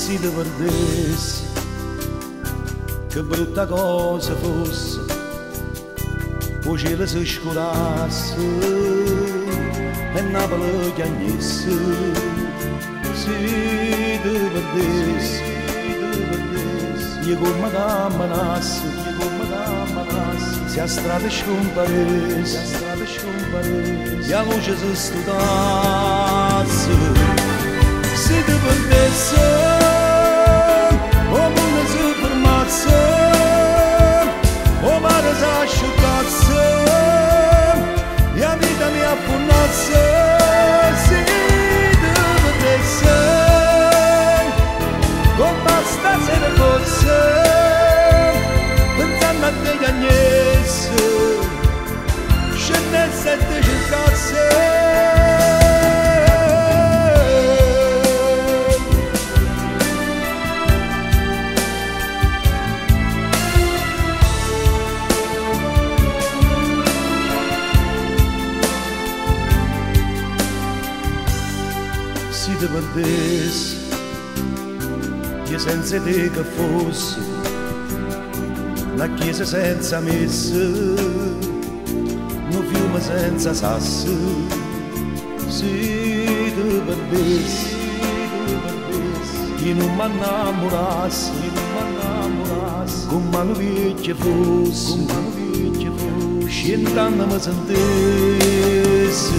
Si te perdessi, che brutta cosa fosse, 'o cielo si scurasse e Napoli chiagnesse. Si te perdessi, io come camminasse, io come camminasse, se 'a strada scumparesse, e 'a luce si stutasse. Si te perdesse, 'o munno si fermasse, 'o mare s'asciuttasse, e 'a vita mia affunnasse. Si te perdesse, comme stasera fosse, pensanno a te chiagnesse, scennesse e te cercasse. Si te perdessi, io senza te che fosse, una chiesa senza messa, un fiume senza sasso. Si te perdessi, io non m'innamorasse, come un vecchio fosse, cent'anni mi sentessi.